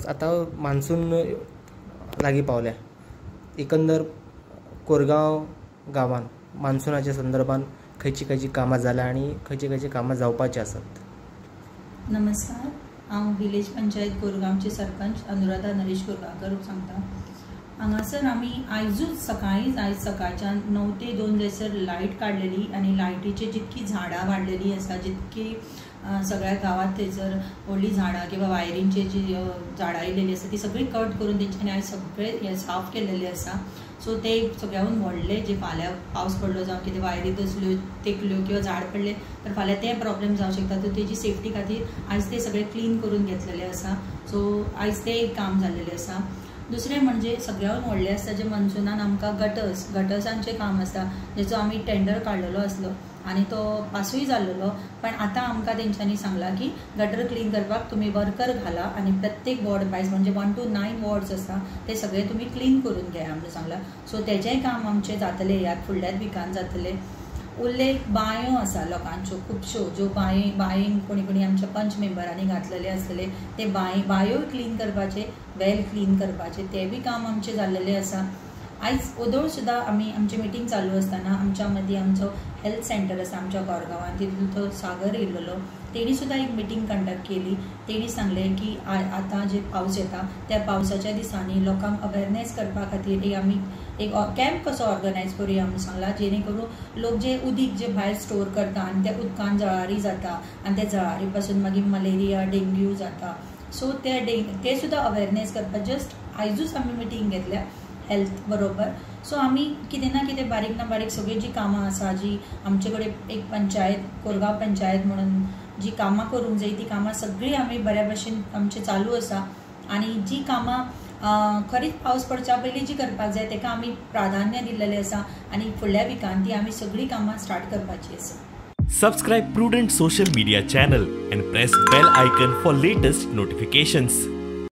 आतां मान्सून लागीं पावल्या, एकंदर कोरगांव गांवांत मान्सुनाच्या संदर्भात खंयची खंयची कामां जाल्या आनी खंयची खंयची कामां जावपाची आसात? नमस्कार, हांव विलेज पंचायत कोरगांवचे सरपंच अनुराधा नरेश कोरगांवकर सांगता. हांगासर आमी आयजूच सकाळींच आयज सकाळच्यान 9 ते 2 जायसर लायट काडलेली आनी लायटीची जितकी झाडां वाडलेली आसा, जितकी सगळ्या गांवांत थंयसर व्हडलीं झाडां किंवा वायरींची जी झाडां येयलेली आसा ती सगळी कट करून तेंच्यांनी आयज सगळे हे साफ केलेले आसा. सो ते सगळ्याहून व्हडले जे फाल्यां पावस पडलो जावं कितें वायरी दसल्यो तेकल्यो किंवा झाड पडले तर फाल्यां ते प्रॉब्लेम जावं शकता. तर तेजी सेफ्टी खातीर आयज ते सगळे क्लीन करून घेतलेले आसा. सो आयज ते एक काम जाल्लेलें आसा. दुसरें म्हणजे सगळ्याहून व्हडलें आसता जे मॉन्सुनान आमकां गटर्सांचें काम आसता, जेचो आमी टेंडर काडलेलो आसलो आनी तो पासूय जाल्लो, पण आतां आमकां तेंच्यांनी सांगलां की गटर क्लीन करपाक तुमी वर्कर घाला आनी प्रत्येक वॉर्ड वायज म्हणजे 1 to 9 wards आसा ते सगळे तुमी क्लीन करून घेया म्हणून सांगलां. सो तेजेंय काम आमचें जातलें ह्या फुडल्याच विकान जातलें. उरले बांयो आसा लोकांच्यो खुबश्यो, ज्यो बांयेक कोणी कोणी आमच्या पंच मेंबरांनी घातलेले आसतले ते बांयो क्लीन करपाचे, वेल क्लीन करपाचे ते बी काम आमचें जाल्लेलें आसा. आयज ओदोळ सुद्दां आमी आमची मिटींग चालू आसतना आमच्या मदीं आमचो हेल्थ सेंटर आसा आमच्या कोरगांवान, तितून तो सागर येयलेलो, तेणी सुद्दां एक मिटींग कंडक्ट केली. तेणी सांगलें की आतां जे पावस येता त्या पावसाच्या दिसांनी लोकांक अवेरनेस करपा खातीर एक आमी एक कॅम्प कसो ऑर्गनायज करुया म्हणून सांगलां, जेणे करून लोक जे उदीक जे भायर स्टोर करता आनी त्या उदकान जळारी जाता आनी त्या जळारी पासून मागीर मलेरिया डेंग्यू जाता. सो ते सुद्दां अवेरनेस करपाक जस्ट आयजूच आमी मिटींग घेतल्या हेल्थ बरोबर. सो आमी कितें ना कितें बारीक ना बारीक सगळीं जी कामां आसा, जी आमचे कडेन एक पंचायत कोरगांव पंचायत म्हणून जी कामां करूंक जाय ती कामां सगळीं आमी बऱ्या भशेन आमचें चालू आसा. आनी जी कामां खरीच पावस पडच्या पयलीं जी करपाक जाय तेका आमी प्राधान्य दिल्लेलें आसा आनी फुडल्या विकान ती आमी सगळीं कामां स्टार्ट करपाची आसा. Subscribe Prudent social media channel and press bell icon for latest notifications.